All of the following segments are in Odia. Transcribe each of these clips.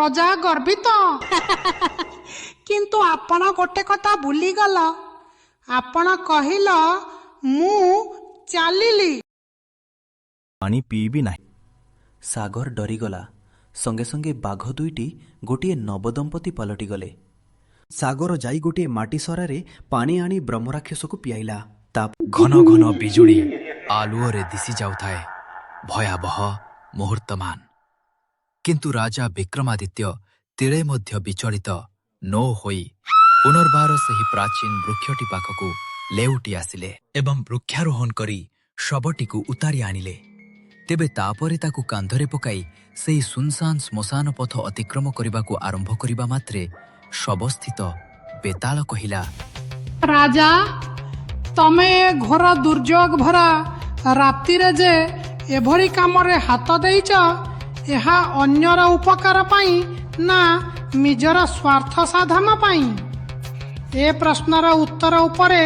ପ୍ରଜା ଗର୍ବିତ। କିନ୍ତୁ ଆପଣ ଗୋଟେ କଥା ଭୁଲିଗଲ। ଆପଣ କହିଲ ମୁଁ ଚାଲିଲି। ପାଣି ପିଇବି ନାହିଁ। ସାଗର ଡରିଗଲା। ସଙ୍ଗେ ସଙ୍ଗେ ବାଘ ଦୁଇଟି ଗୋଟିଏ ନବଦମ୍ପତି ପାଲଟିଗଲେ। ସାଗର ଯାଇ ଗୋଟିଏ ମାଟି ସରାରେ ପାଣି ଆଣି ବ୍ରହ୍ମରାକ୍ଷସକୁ ପିଆଇଲା। ତା ଘନ ଘନ ବିଜୁଳି ଆଲୁଅରେ ଦିଶି ଯାଉଥାଏ ଭୟାବହ ମୁହୂର୍ତ୍ତମାନ। କିନ୍ତୁ ରାଜା ବିକ୍ରମାଦିତ୍ୟ ତିଳେ ମଧ୍ୟ ବିଚଳିତ ନ ହୋଇ ପୁନର୍ବାର ସେହି ପ୍ରାଚୀନ ବୃକ୍ଷଟି ପାଖକୁ ଲେଉଟି ଆସିଲେ ଏବଂ ବୃକ୍ଷାରୋହଣ କରି ଶବଟିକୁ ଉତାରି ଆଣିଲେ। ତେବେ ତାପରେ ତାକୁ କାନ୍ଧରେ ପକାଇ ସେହି ସୁନସାନ ଶ୍ମଶାନ ପଥ ଅତିକ୍ରମ କରିବାକୁ ଆରମ୍ଭ କରିବା ମାତ୍ରେ ଶବସ୍ଥିତ ବେତାଳ କହିଲା, ରାଜା, ତମେ ଏ ଘୋର ଦୁର୍ଯୋଗ ଭରା ରାତିରେ ଯେ ଏଭଳି କାମରେ ହାତ ଦେଇଛ, ଏହା ଅନ୍ୟର ଉପକାର ପାଇଁ ନା ନିଜର ସ୍ୱାର୍ଥ ସାଧନ ପାଇଁ? ଏ ପ୍ରଶ୍ନର ଉତ୍ତର ଉପରେ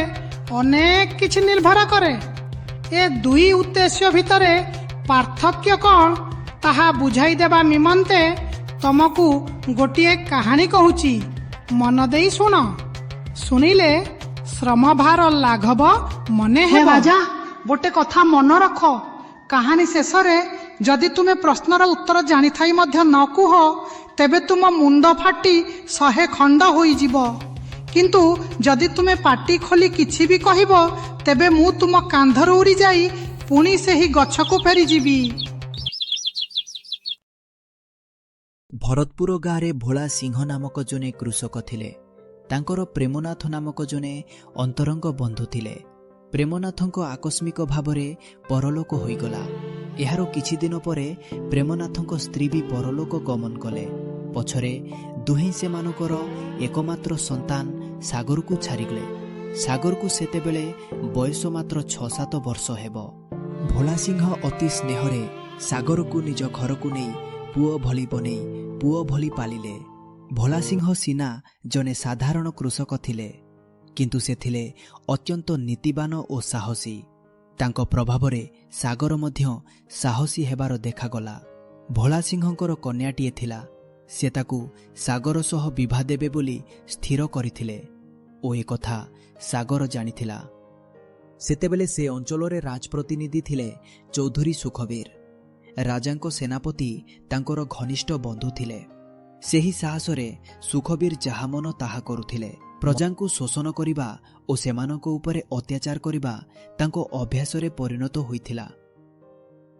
ଅନେକ କିଛି ନିର୍ଭର କରେ। ଏ ଦୁଇ ଉଦ୍ଦେଶ୍ୟ ଭିତରେ ପାର୍ଥକ୍ୟ କ'ଣ, ତାହା ବୁଝାଇ ଦେବା ନିମନ୍ତେ ତମକୁ ଗୋଟିଏ କାହାଣୀ କହୁଛି। ମନ ଦେଇ ଶୁଣ। ଶୁଣିଲେ ଶ୍ରମଭାର ଲାଘବ ମନେ ହେବ। ରାଜା, ଗୋଟେ କଥା ମନେ ରଖ। କାହାଣୀ ଶେଷରେ ଯଦି ତୁମେ ପ୍ରଶ୍ନର ଉତ୍ତର ଜାଣିଥାଇ ମଧ୍ୟ ନ କୁହ, ତେବେ ତୁମ ମୁଣ୍ଡ ଫାଟି 100 ଖଣ୍ଡ ହୋଇଯିବ। କିନ୍ତୁ ଯଦି ତୁମେ ପାଟି ଖୋଲି କିଛି ବି କହିବ, ତେବେ ମୁଁ ତୁମ କାନ୍ଧରୁ ଉଡ଼ିଯାଇ ପୁଣି ସେହି ଗଛକୁ ଫେରିଯିବି। ଭରତପୁର ଗାଁରେ ଭୋଳା ସିଂହ ନାମକ ଜଣେ କୃଷକ ଥିଲେ। ତାଙ୍କର ପ୍ରେମନାଥ ନାମକ ଜଣେ ଅନ୍ତରଙ୍ଗ ବନ୍ଧୁ ଥିଲେ। ପ୍ରେମନାଥଙ୍କ ଆକସ୍ମିକ ଭାବରେ ପରଲୋକ ହୋଇଗଲା। ଏହାର କିଛି ଦିନ ପରେ ପ୍ରେମନାଥଙ୍କ ସ୍ତ୍ରୀ ବି ପରଲୋକ ଗମନ କଲେ। ପଛରେ ଦୁହେଁ ସେମାନଙ୍କର ଏକମାତ୍ର ସନ୍ତାନ ସାଗରକୁ ଛାଡ଼ିଗଲେ। ସାଗରକୁ ସେତେବେଳେ ବୟସ ମାତ୍ର 6-7 ବର୍ଷ ହେବ। ଭୋଳା ସିଂହ ଅତି ସ୍ନେହରେ ସାଗରକୁ ନିଜ ଘରକୁ ନେଇ ପୁଅ ଭଳି ବନେଇ ପୁଅ ଭଳି ପାଳିଲେ। ଭୋଳା ସିଂହ ସିନା ଜଣେ ସାଧାରଣ କୃଷକ ଥିଲେ, କିନ୍ତୁ ସେ ଥିଲେ ଅତ୍ୟନ୍ତ ନୀତିବାନ ଓ ସାହସୀ। ତାଙ୍କ ପ୍ରଭାବରେ ସାଗର ମଧ୍ୟ ସାହସୀ ହେବାର ଦେଖାଗଲା। ଭୋଳା ସିଂହଙ୍କର କନ୍ୟାଟିଏ ଥିଲା। ସେ ତାକୁ ସାଗର ସହ ବିଭା ଦେବେ ବୋଲି ସ୍ଥିର କରିଥିଲେ ଓ ଏକଥା ସାଗର ଜାଣିଥିଲା। ସେତେବେଳେ ସେ ଅଞ୍ଚଳରେ ରାଜପ୍ରତିନିଧି ଥିଲେ ଚୌଧୁରୀ ସୁଖବୀର। ରାଜାଙ୍କ ସେନାପତି ତାଙ୍କର ଘନିଷ୍ଠ ବନ୍ଧୁ ଥିଲେ। ସେହି ସାହସରେ ସୁଖବୀର ଯାହା ମନ ତାହା କରୁଥିଲେ। ପ୍ରଜାଙ୍କୁ ଶୋଷଣ କରିବା ଓ ସେମାନଙ୍କ ଉପରେ ଅତ୍ୟାଚାର କରିବା ତାଙ୍କ ଅଭ୍ୟାସରେ ପରିଣତ ହୋଇଥିଲା।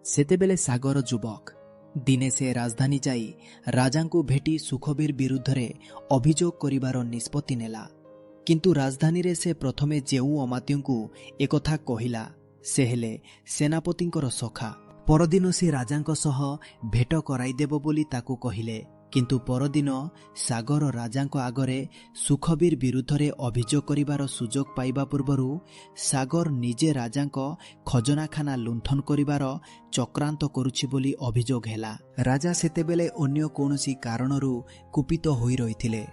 ସେତେବେଳେ ସାଗର ଯୁବକ। ଦିନେ ସେ ରାଜଧାନୀ ଯାଇ ରାଜାଙ୍କୁ ଭେଟି ସୁଖବୀର ବିରୁଦ୍ଧରେ ଅଭିଯୋଗ କରିବାର ନିଷ୍ପତ୍ତି ନେଲା। କିନ୍ତୁ ରାଜଧାନୀରେ ସେ ପ୍ରଥମେ ଯେଉଁ ଅମାତ୍ୟଙ୍କୁ ଏକଥା କହିଲା, ସେ ହେଲେ ସେନାପତିଙ୍କର ସଖା। ପରଦିନ ସେ ରାଜାଙ୍କ ସହ ଭେଟ କରାଇଦେବ ବୋଲି ତାକୁ କହିଲେ। କିନ୍ତୁ ପରଦିନ ସାଗର ରାଜାଙ୍କ ଆଗରେ ସୁଖବୀର ବିରୁଦ୍ଧରେ ଅଭିଯୋଗ କରିବାର ସୁଯୋଗ ପାଇବା ପୂର୍ବରୁ ସାଗର ନିଜେ ରାଜାଙ୍କ ଖଜନାଖାନା ଲୁଣ୍ଠନ କରିବାର ଚକ୍ରାନ୍ତ କରୁଛି ବୋଲି ଅଭିଯୋଗ ହେଲା। ରାଜା ସେତେବେଳେ ଅନ୍ୟ କୌଣସି କାରଣରୁ କୁପିତ ହୋଇ ରହିଥିଲେ।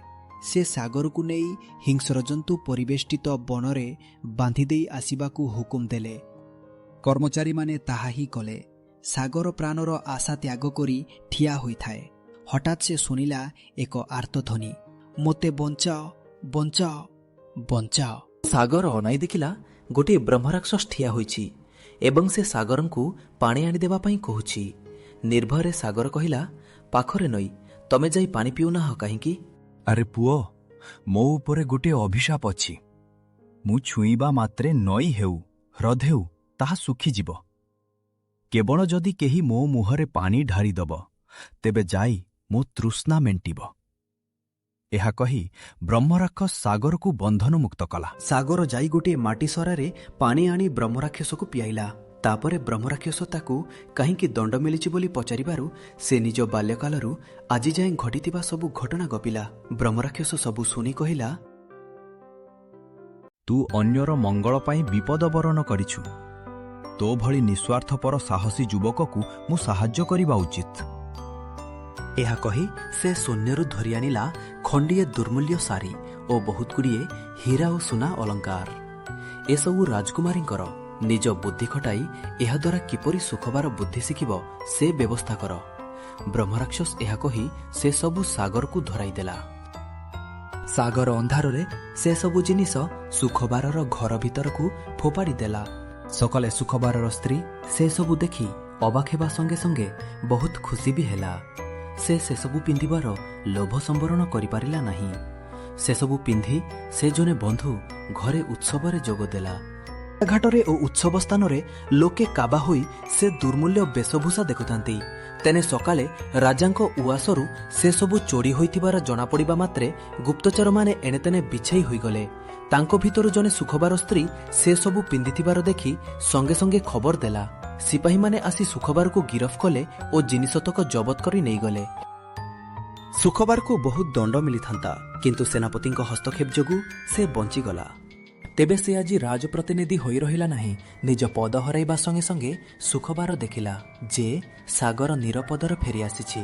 ସେ ସାଗରକୁ ନେଇ ହିଂସ୍ରଜନ୍ତୁ ପରିବେଷ୍ଟିତ ବନରେ ବାନ୍ଧିଦେଇ ଆସିବାକୁ ହୁକୁମ ଦେଲେ। କର୍ମଚାରୀମାନେ ତାହା ହିଁ କଲେ। ସାଗର ପ୍ରାଣର ଆଶା ତ୍ୟାଗ କରି ଠିଆ ହୋଇଥାଏ। ହଠାତ୍ ସେ ଶୁଣିଲା ଏକ ଆର୍ତ୍ତଧ୍ୱନି, ମୋତେ ବଞ୍ଚାଅ, ବଞ୍ଚାଅ, ବଞ୍ଚାଅ। ସାଗର ଅନାଇ ଦେଖିଲା ଗୋଟିଏ ବ୍ରହ୍ମରାକ୍ଷସ ଠିଆ ହୋଇଛି ଏବଂ ସେ ସାଗରଙ୍କୁ ପାଣି ଆଣିଦେବା ପାଇଁ କହୁଛି। ନିର୍ଭୟରେ ସାଗର କହିଲା, ପାଖରେ ନଈ, ତମେ ଯାଇ ପାଣି ପିଉନାହ କାହିଁକି? ଆରେ ପୁଅ, ମୋ ଉପରେ ଗୋଟିଏ ଅଭିଶାପ ଅଛି। ମୁଁ ଛୁଇଁବା ମାତ୍ରେ ନଈ ହେଉ, ହ୍ରଦ ହେଉ, ତାହା ଶୁଖିଯିବ। କେବଳ ଯଦି କେହି ମୋ ମୁହଁରେ ପାଣି ଢାଳିଦେବ, ତେବେ ଯାଇ ମୋ ତୃଷ୍ଣା ମେଣ୍ଟିବ। ଏହା କହି ବ୍ରହ୍ମରାକ୍ଷସ ସାଗରକୁ ବନ୍ଧନମୁକ୍ତ କଲା। ସାଗର ଯାଇ ଗୋଟିଏ ମାଟି ସରାରେ ପାଣି ଆଣି ବ୍ରହ୍ମରାକ୍ଷସକୁ ପିଆଇଲା। ତାପରେ ବ୍ରହ୍ମରାକ୍ଷସ ତାକୁ କାହିଁକି ଦଣ୍ଡ ମିଳିଛି ବୋଲି ପଚାରିବାରୁ ସେ ନିଜ ବାଲ୍ୟକାଳରୁ ଆଜି ଯାଏଁ ଘଟିଥିବା ସବୁ ଘଟଣା ଗପିଲା। ବ୍ରହ୍ମରାକ୍ଷସ ସବୁ ଶୁଣି କହିଲା, ତୁ ଅନ୍ୟର ମଙ୍ଗଳ ପାଇଁ ବିପଦ ବରଣ କରିଛୁ। ତୋ ଭଳି ନିଃସ୍ୱାର୍ଥପର ସାହସୀ ଯୁବକକୁ ମୁଁ ସାହାଯ୍ୟ କରିବା ଉଚିତ। ଏହା କହି ସେ ଶୂନ୍ୟରୁ ଧରି ଆଣିଲା ଖଣ୍ଡିଏ ଦୁର୍ମୂଲ୍ୟ ଶାରୀ ଓ ବହୁତଗୁଡ଼ିଏ ହୀରା ଓ ସୁନା ଅଳଙ୍କାର। ଏସବୁ ରାଜକୁମାରୀଙ୍କର। ନିଜ ବୁଦ୍ଧି ଖଟାଇ ଏହାଦ୍ୱାରା କିପରି ସୁଖବାର ବୁଦ୍ଧି ଶିଖିବ ସେ ବ୍ୟବସ୍ଥା କର। ବ୍ରହ୍ମରାକ୍ଷସ ଏହା କହି ସେସବୁ ସାଗରକୁ ଧରାଇଦେଲା। ସାଗର ଅନ୍ଧାରରେ ସେସବୁ ଜିନିଷ ସୁଖବାରର ଘର ଭିତରକୁ ଫୋପାଡ଼ି ଦେଲା। ସକାଳେ ସୁଖବାରର ସ୍ତ୍ରୀ ସେସବୁ ଦେଖି ଅବାକ୍ ହେବା ସଙ୍ଗେ ସଙ୍ଗେ ବହୁତ ଖୁସି ବି ହେଲା। ସେ ସେସବୁ ପିନ୍ଧିବାର ଲୋଭ ସମ୍ବରଣ କରିପାରିଲା ନାହିଁ। ସେସବୁ ପିନ୍ଧି ସେ ଜଣେ ବନ୍ଧୁ ଘରେ ଉତ୍ସବରେ ଯୋଗ ଦେଲା। ଘାଟରେ ଓ ଉତ୍ସବ ସ୍ଥାନରେ ଲୋକେ କାବା ହୋଇ ସେ ଦୁର୍ମୂଲ୍ୟ ବେଶଭୂଷା ଦେଖୁଥାନ୍ତି। ତେଣେ ସକାଳେ ରାଜାଙ୍କ ଉଆସରୁ ସେସବୁ ଚୋରି ହୋଇଥିବାର ଜଣାପଡ଼ିବା ମାତ୍ରେ ଗୁପ୍ତଚରମାନେ ଏଣେତେଣେ ବିଛେଇ ହୋଇଗଲେ। ତାଙ୍କ ଭିତରୁ ଜଣେ ସୁଖବାର ସ୍ତ୍ରୀ ସେସବୁ ପିନ୍ଧିଥିବାର ଦେଖି ସଙ୍ଗେ ସଙ୍ଗେ ଖବର ଦେଲା। ସିପାହୀମାନେ ଆସି ସୁଖବାରକୁ ଗିରଫ କଲେ ଓ ଜିନିଷତକ ଜବତ କରି ନେଇଗଲେ। ସୁଖବାରକୁ ବହୁତ ଦଣ୍ଡ ମିଳିଥାନ୍ତା, କିନ୍ତୁ ସେନାପତିଙ୍କ ହସ୍ତକ୍ଷେପ ଯୋଗୁଁ ସେ ବଞ୍ଚିଗଲା। ତେବେ ସେ ଆଜି ରାଜପ୍ରତିନିଧି ହୋଇ ରହିଲା ନାହିଁ। ନିଜ ପଦ ହରାଇବା ସଙ୍ଗେ ସଙ୍ଗେ ସୁଖବାର ଦେଖିଲା ଯେ ସାଗର ନିରପଦର ଫେରିଆସିଛି।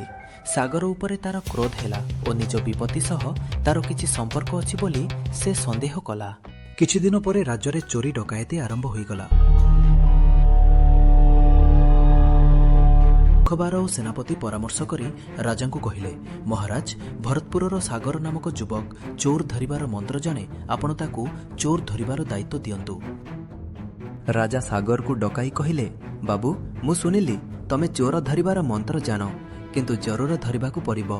ସାଗର ଉପରେ ତାର କ୍ରୋଧ ହେଲା ଓ ନିଜ ବିପତ୍ତି ସହ ତାର କିଛି ସମ୍ପର୍କ ଅଛି ବୋଲି ସେ ସନ୍ଦେହ କଲା। କିଛିଦିନ ପରେ ରାଜ୍ୟରେ ଚୋରି ଡକାୟତି ଆରମ୍ଭ ହୋଇଗଲା। ସୁଖବାର ଓ ସେନାପତି ପରାମର୍ଶ କରି ରାଜାଙ୍କୁ କହିଲେ, ମହାରାଜ, ଭରତପୁରର ସାଗର ନାମକ ଯୁବକ ଚୋର ଧରିବାର ମନ୍ତ୍ର ଜାଣେ। ଆପଣ ତାକୁ ଚୋର ଧରିବାର ଦାୟିତ୍ୱ ଦିଅନ୍ତୁ। ରାଜା ସାଗରକୁ ଡକାଇ କହିଲେ, ବାବୁ, ମୁଁ ଶୁଣିଲି ତମେ ଚୋର ଧରିବାର ମନ୍ତ୍ର ଜାଣ, କିନ୍ତୁ ଜରୁର ଧରିବାକୁ ପଡ଼ିବ।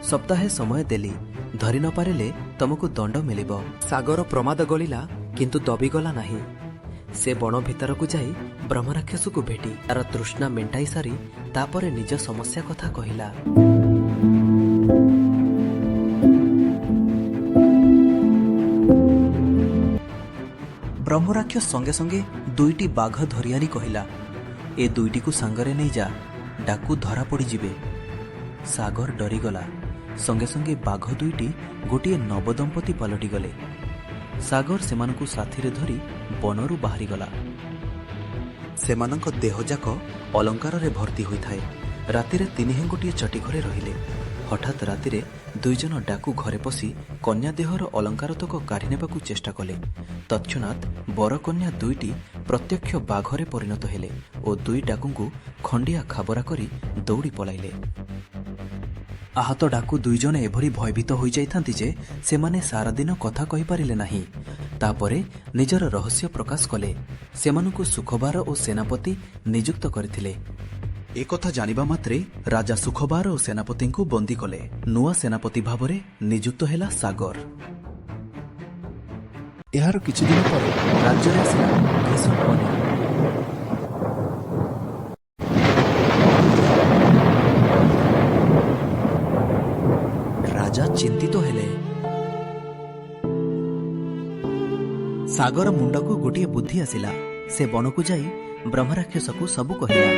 ସପ୍ତାହେ ସମୟ ଦେଲି, ଧରି ନ ପାରିଲେ ତମକୁ ଦଣ୍ଡ ମିଳିବ। ସାଗର ପ୍ରମାଦ ଗଳିଲା, କିନ୍ତୁ ଦବିଗଲା ନାହିଁ। ସେ ବଣ ଭିତରକୁ ଯାଇ ବ୍ରହ୍ମରାକ୍ଷସକୁ ଭେଟି ତାର ତୃଷ୍ଣା ମେଣ୍ଟାଇ ସାରି ତାପରେ ନିଜ ସମସ୍ୟା କଥା କହିଲା। ବ୍ରହ୍ମରାକ୍ଷସ ସଙ୍ଗେ ସଙ୍ଗେ ଦୁଇଟି ବାଘ ଧରିଆଣି କହିଲା, ଏ ଦୁଇଟିକୁ ସାଙ୍ଗରେ ନେଇଯା, ଡାକୁ ଧରା ପଡ଼ିଯିବେ। ସାଗର ଡରିଗଲା। ସଙ୍ଗେ ସଙ୍ଗେ ବାଘ ଦୁଇଟି ଗୋଟିଏ ନବଦମ୍ପତି ପାଲଟିଗଲେ। ସାଗର ସେମାନଙ୍କୁ ସାଥିରେ ଧରି ବନରୁ ବାହାରିଗଲା। ସେମାନଙ୍କ ଦେହଯାକ ଅଳଙ୍କାରରେ ଭର୍ତ୍ତି ହୋଇଥାଏ। ରାତିରେ ତିନିହେଁ ଗୋଟିଏ ଚଟି ଘରେ ରହିଲେ। ହଠାତ୍ ରାତିରେ ଦୁଇଜଣ ଡାକୁ ଘରେ ପଶି କନ୍ୟା ଦେହର ଅଳଙ୍କାରତକ କାଢ଼ି ନେବାକୁ ଚେଷ୍ଟା କଲେ। ତତ୍କ୍ଷଣାତ୍ ବରକନ୍ୟା ଦୁଇଟି ପ୍ରତ୍ୟକ୍ଷ ବାଘରେ ପରିଣତ ହେଲେ ଓ ଦୁଇ ଡାକୁଙ୍କୁ ଖଣ୍ଡିଆ ଖାବରା କରି ଦୌଡ଼ି ପଳାଇଲେ। ଆହତ ଡାକୁ ଦୁଇଜଣ ଏଭଳି ଭୟଭୀତ ହୋଇଯାଇଥାନ୍ତି ଯେ ସେମାନେ ସାରାଦିନ କଥା କହିପାରିଲେ ନାହିଁ। ତାପରେ ନିଜର ରହସ୍ୟ ପ୍ରକାଶ କଲେ। ସେମାନଙ୍କୁ ସୁଖବାର ଓ ସେନାପତି ନିଯୁକ୍ତ କରିଥିଲେ। ଏକଥା ଜାଣିବା ମାତ୍ରେ ରାଜା ସୁଖବାର ଓ ସେନାପତିଙ୍କୁ ବନ୍ଦୀ କଲେ। ନୂଆ ସେନାପତି ଭାବରେ ନିଯୁକ୍ତ ହେଲା ସାଗର। ଏହାର କିଛିଦିନ ପରେ ରାଜ୍ୟରେ ଆସିଲା ଭୀଷଣ ବନ୍ୟା। ରାଜା ଚିନ୍ତିତ ହେଲେ। ସାଗର ମୁଣ୍ଡକୁ ଗୋଟିଏ ବୁଦ୍ଧି ଆସିଲା। ସେ ବନକୁ ଯାଇ ବ୍ରହ୍ମରାକ୍ଷସକୁ ସବୁ କହିଲା।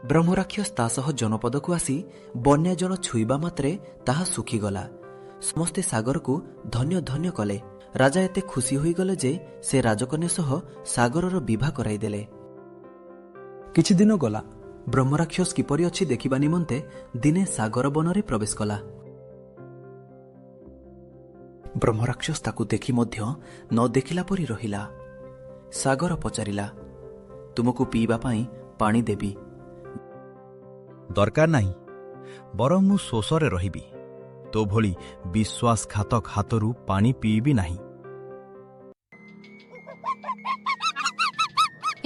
ବ୍ରହ୍ମରାକ୍ଷସ ତା ସହ ଜନପଦକୁ ଆସି ବନ୍ୟା ଜଳ ଛୁଇଁବା ମାତ୍ରେ ତାହା ଶୁଖିଗଲା। ସମସ୍ତେ ସାଗରକୁ ଧନ୍ୟ ଧନ୍ୟ କଲେ। ରାଜା ଏତେ ଖୁସି ହୋଇଗଲେ ଯେ ସେ ରାଜକନ୍ୟା ସହ ସାଗରର ବିବାହ କରାଇଦେଲେ। କିଛି ଦିନ ଗଲା। ବ୍ରହ୍ମରାକ୍ଷସ କିପରି ଅଛି ଦେଖିବା ନିମନ୍ତେ ଦିନେ ସାଗର ବନରେ ପ୍ରବେଶ କଲା। ବ୍ରହ୍ମରାକ୍ଷସ ତାକୁ ଦେଖି ମଧ୍ୟ ନ ଦେଖିଲା ପରି ରହିଲା। ସାଗର ପଚାରିଲା, ତୁମକୁ ପିଇବା ପାଇଁ ପାଣି ଦେବି। ଦରକାର ନାହିଁ, ବରଂ ମୁଁ ଶୋଷରେ ରହିବି। ତୋ ଭଳି ବିଶ୍ୱାସଘାତକ ହାତରୁ ପାଣି ପିଇବି ନାହିଁ।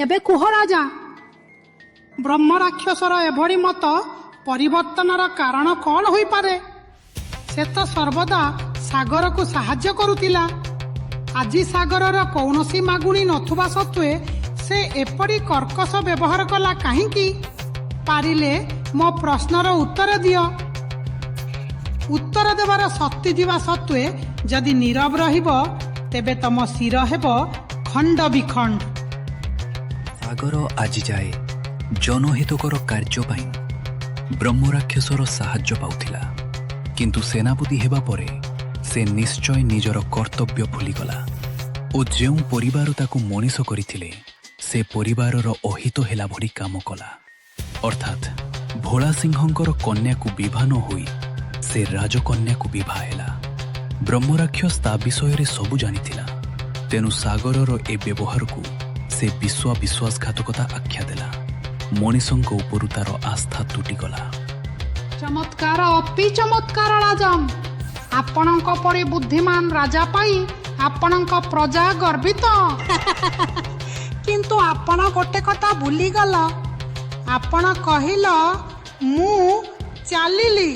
ଏବେ କୁହ ରାଜା, ବ୍ରହ୍ମରାକ୍ଷସର ଏଭଳି ମତ ପରିବର୍ତ୍ତନର କାରଣ କ'ଣ ହୋଇପାରେ? ସେ ତ ସର୍ବଦା ସାଗରକୁ ସାହାଯ୍ୟ କରୁଥିଲା। ଆଜି ସାଗରର କୌଣସି ମାଗୁଣି ନଥିବା ସତ୍ତ୍ୱେ ସେ ଏପରି କର୍କଶ ବ୍ୟବହାର କଲା କାହିଁକି? ପାରିଲେ ମୋ ପ୍ରଶ୍ନର ଉତ୍ତର ଦିଅ। ଉତ୍ତର ଦେବାର ଶକ୍ତି ଥିବା ସତ୍ତ୍ୱେ ଯଦି ନୀରବ ରହିବ, ତେବେ ତମ ଶିର ହେବ ଖଣ୍ଡ ବିଖଣ୍ଡ। ସାଗର ଆଜିଯାଏ ଜନହିତକର କାର୍ଯ୍ୟ ପାଇଁ ବ୍ରହ୍ମରାକ୍ଷସର ସାହାଯ୍ୟ ପାଉଥିଲା, କିନ୍ତୁ ସେନାପତି ହେବା ପରେ ସେ ନିଶ୍ଚୟ ନିଜର କର୍ତ୍ତବ୍ୟ ଭୁଲିଗଲା ଓ ଯେଉଁ ପରିବାର ତାକୁ ମଣିଷ କରିଥିଲେ, ସେ ପରିବାରର ଅହିତ ହେଲା ଭଳି କାମ କଲା। ଅର୍ଥାତ୍ ଭୋଳା ସିଂହଙ୍କର କନ୍ୟାକୁ ବିଭା ନ ହୋଇ ସେ ରାଜକନ୍ୟାକୁ ବିଭା ହେଲା। ବ୍ରହ୍ମରାକ୍ଷସ ତା ବିଷୟରେ ସବୁ ଜାଣିଥିଲା। ତେଣୁ ସାଗରର ଏ ବ୍ୟବହାରକୁ ସେ ବିଶ୍ୱ ବିଶ୍ୱାସଘାତକତା ଆଖ୍ୟା ଦେଲା। ମଣିଷଙ୍କ ଉପରୁ ତାର ଆସ୍ଥା ତୁଟିଗଲା। ଚମତ୍କାର, ଅତି ଚମତ୍କାର ରାଜନ। ଆପଣଙ୍କ ପରି ବୁଦ୍ଧିମାନ ରାଜା ପାଇ ଆପଣଙ୍କ ପ୍ରଜା ଗର୍ବିତ। କିନ୍ତୁ ଆପଣ ଗୋଟେ କଥା ଭୁଲିଗଲ। ଆପଣ କହିଲ, ମୁଁ ଚାଲିଲି।